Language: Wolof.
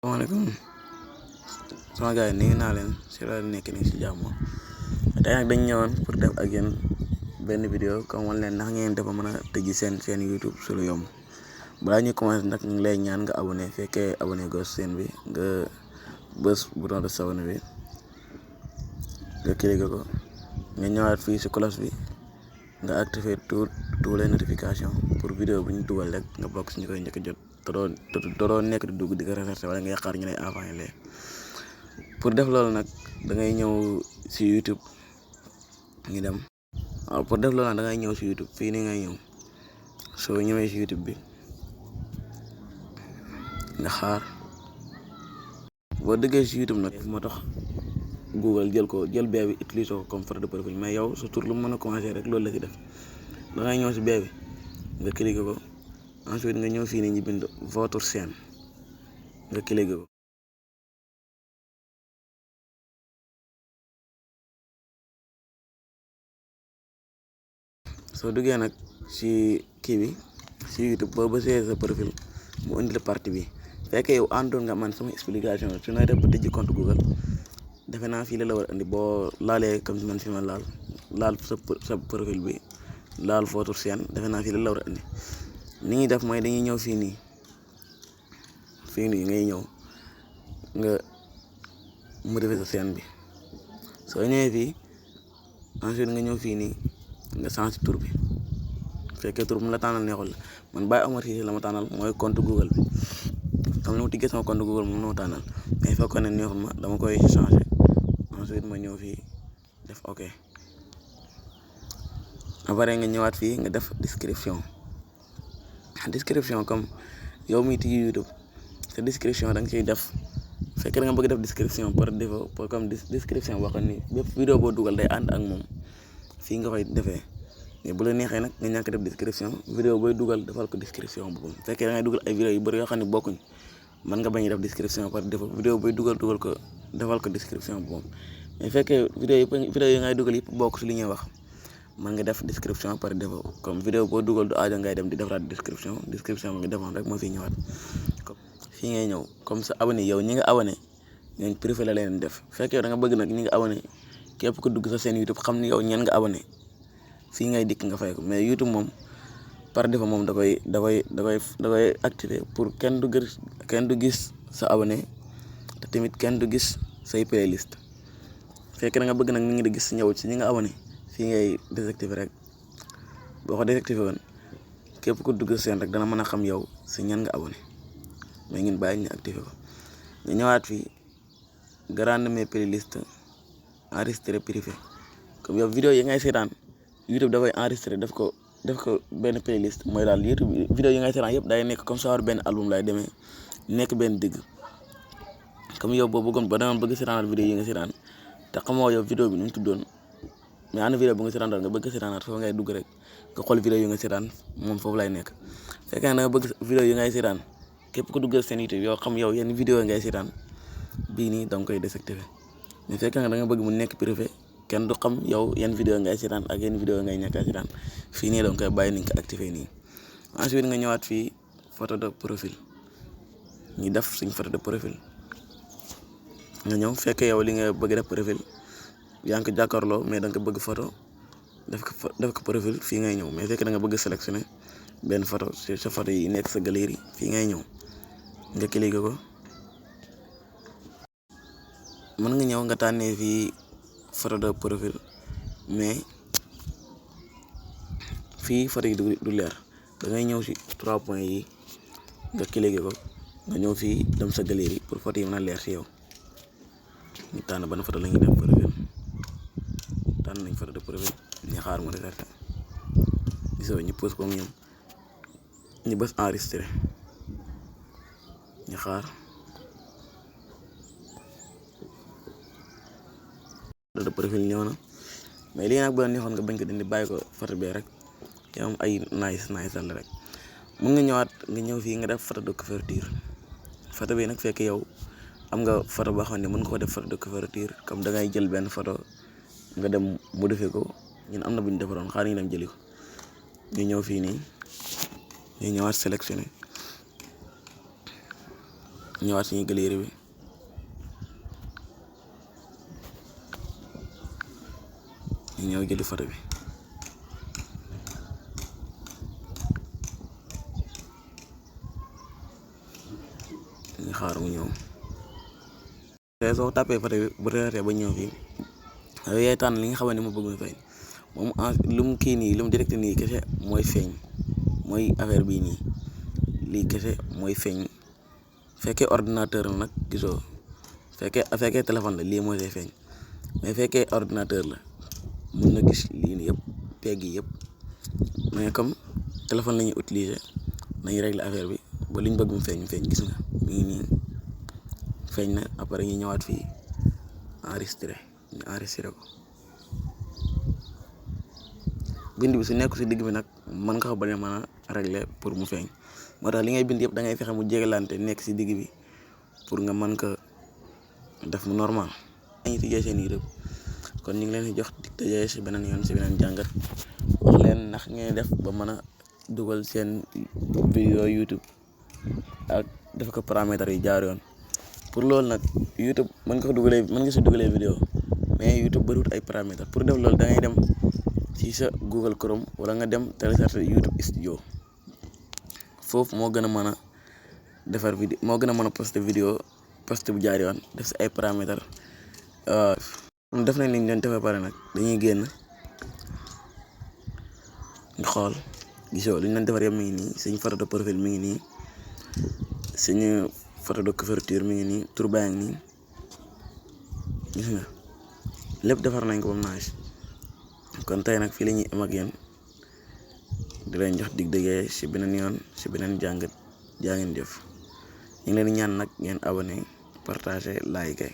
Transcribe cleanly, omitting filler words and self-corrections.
Assalamualaikum sama gars yi nuyu naa leen si la nekk nii si jàmm tey nag dañ ñëwoon pour def ak yéen benn vidéo comme wan leen ndax ngeen dafa mën a tëjji seen YouTube su lu yomb balaa ñuy commencé nag ñu ngi lay ñaan nga abonné fekkee abonné go seen bi nga bës bouton de s'abonner bi nga cliqué ko nga ñëwaat fii si cloche bi nga activé tous les notifications pour vidéo bu ñu dugal rek nga bokk si ñu koy njëkk a jot te doo nekk di dugg di ko recherché wala ngay xaar ñu lay envoyé lee pour def loolu nag da ngay ñëw si YouTube ñu dem waaw pour def loolu nag da ngay ñëw si YouTube fii nii ngay ñëw soo ñëwee si YouTube bi nga xaar boo dëggee si YouTube nag moo tax Google jël bee bi utiliser ko comme photo de profil mais yow sa tur lu mu mën a commencer rek loolu la ci def da ngay ñëw si bee bi nga cliquer ko ensuite nga ñëw fii nii ñu bind votre chaîne nga cliquer ko. soo duggee nag si kii bi si YouTube boo bësee sa profil mu indi la partie bi fekkee yow àndoon nga man sama explication su nooy def ba tëjji compte Google defe naa fii la war a indi boo laalee comme man fi ma laal sa profil bi laal votre chaîne defe naa fii la war a indi ni ñuy def mooy dañuy ñëw fii nii ngay ñëw nga modifier sa chaîne bi soo ñëwee fii ensuite nga ñëw fii nii nga change tur bi fekkee tur mu la tànnal neexul man Baye Omar Cissé la ma tànnal mooy compte Google bi comme ni ma tiggee sama compte Google moom la ma tànnal mais fekkoon ne neexul ma dama koy changer ensuite ma ñëw fii def ok après nga ñëwaat fii nga def description comme yow miy tijji YouTube sa description da nga ciy def fekkee da nga bëgg def description par défaut comme description boo xam ni bépp vidéo boo dugal day ànd ak moom fii nga koy defee mais bu la neexee nag nga ñàkk def description vidéo booy dugal defal ko description boppam fekkee da ngay dugal ay vidéo yu bëri yoo xam ne bokkuñ mën nga bañ a def description par défaut vidéo booy dugal ko defal ko description boppam mais fekkee vidéo yi ngay dugal yëpp bokk si li ñuy wax mën nga def description par défaut comme vidéo boo dugal du aajo ngay dem di defaraat description bi nga defoon rek moo fi ñëwaat fii ngay ñëw comme sa abonné yow ñi nga abonné ñooñ privé la leen def fekkee da nga bëgg nag ñi nga abonné képp ko dugg sa seen YouTube xam ni yow ñeen nga abonné fii ngay dikk nga fay ko mais YouTube moom par défaut moom da koy activer pour kenn du gis sa abonné te tamit kenn du gis say playlist fekkee da nga bëgg nag ni ngi di gis ñëw ci ñi nga abonné fii ngay désactiver rek boo ko désactiver woon képp ku dugg seen rek dana mën a xam yow si ñan nga abonné mais ngeen bàyyi ñu activer ko ñu ñëwaat fii grande mes playlist enregistré privé comme yow vidéo yi ngay seetaan YouTube dafay enregistré def ko benn playlist mooy daal YouTube vidéo yi ngay seetaan yëpp day nekk comme ça war benn album lay demee nekk benn digg comme yow boo bëggoon ba danga bëgg seetaanaat vidéo yi nga seetaan te xamoo yow vidéo bi nu mu tuddoon mais ana vidéo bu nga seetaan daal nga bëgg seetaanaat foofu ngay dugg rek nga xool vidéo yi nga seetaan moom foofu lay nekk fekkee da nga bëgg vidéo yi ngay seetaan képp ku duggal seen YouTube yow xam yow yenn vidéo ngay seetaan bii nii da nga koy désactiver mais fekkee da nga bëgg mu nekk privé kenn du xam yow yenn vidéo ngay seetaan ak yenn vidéo ngay ñàkk a seetaan fii nii da nga koy bàyyi ni nga ko activé nii ensuite nga ñëwaat fii photo de profil ñu def suñ photo de profil nga ñëw fekkee yow li nga bëgg def profil yaa ngi ko jàkkaarloo mais da nga ko bëgg photo def ko profil fii ngay ñëw mais fekkee da nga bëgg sélectionner benn photo sa photo yi nekk sa galerie fii ngay ñëw nga cliquer ko mën nga ñëw nga tànnee fii photo de profil mais fii photo yi du leer da ngay ñëw si 3 points yi nga cliquer ko nga ñëw fii dem sa galerie pour photo yi mën a leer si yow ñu tànn ban photo la ñuy def profil tànn nañ photo de profil ñu xaar mu recherché gisoo ñu pose ko mu ñëw ñu bës enregistré ñu xaar photo de profil ñëw na mais lii nag bu la neexoon nga bañ ko dindi bàyyi ko photo bee rek yow ay nice la rek mun nga ñëwaat nga ñëw fii nga def photo de couverture photo bi nag fekk yow am nga photo boo xam ne mën nga ko def photo de couverture comme da ngay jël benn photo nga dem modifier ko ñun am na bu ñu defaroon xaar ñu dem jëli ko ñu ñëw fii nii ñu ñëwaat sélectionné ñëwaat suñu galerie bi ñu ñëw jëli photo bi ñu xaar mu ñëw te soo tàppee photo bi bu reetee ba ñëw fii yow yaay tànn li nga xamante ni ma bëgg mu feeñ moom lu mu kii nii lu mu direct nii kese mooy feeñ mooy affaire bii nii lii kese mooy feeñ fekkee ordinateur la nag gisoo fekkee téléphone la lii mooy say feeñ mais fekkee ordinateur la mun na gis lii nii yëpp pegg yi yëpp mais comme téléphone la ñuy utiliser nañu régler affaire bi ba liñ bëgg mu feeñ gis nga mi ngi nii feeñ na après ñu ñëwaat fii ñu enregistré ko bind bi su nekk si digg bi nag mën nga ko bañ a mën a régler pour mu feeñ moo tax li ngay bind yëpp da ngay fexe mu jégalante nekk si digg bi pour nga mën ko def mu normal. dañuy tijjee seen YouTube kon ñu ngi leen di jox dig daje si beneen yoon si beneen jàngat wax leen ndax ngeen def ba mën a dugal seen vidéo YouTube ak def ko paramètres yi jaar yoon. pour loolu nag YouTube mën nga si dugalee vidéo mais YouTube bëriwut ay paramètres pour def loolu da ngay dem ci sa Google Chrome wala nga dem télécharger YouTube Studio foofu moo gën a mën a defar vidéo moo gën a mën a poster vidéo poster bu jaar yoon def si ay paramètres def nañ li ñu doon defee pare nag dañuy génn ñu xool gisoo li ñu doon defar yëpp mi ngi nii suñu photo de profil mi ngi nii suñu photo de couverture mi ngi nii tur baa ngi nii gis nga lépp defar nañ ko ba mu naaj kon tey nag fii la ñuy am ak yéen di leen jox dig dëggee si beneen yoon si beneen jàngat jaa ngeen jëf ñu ngi leen di ñaan nag ngeen abonné partager like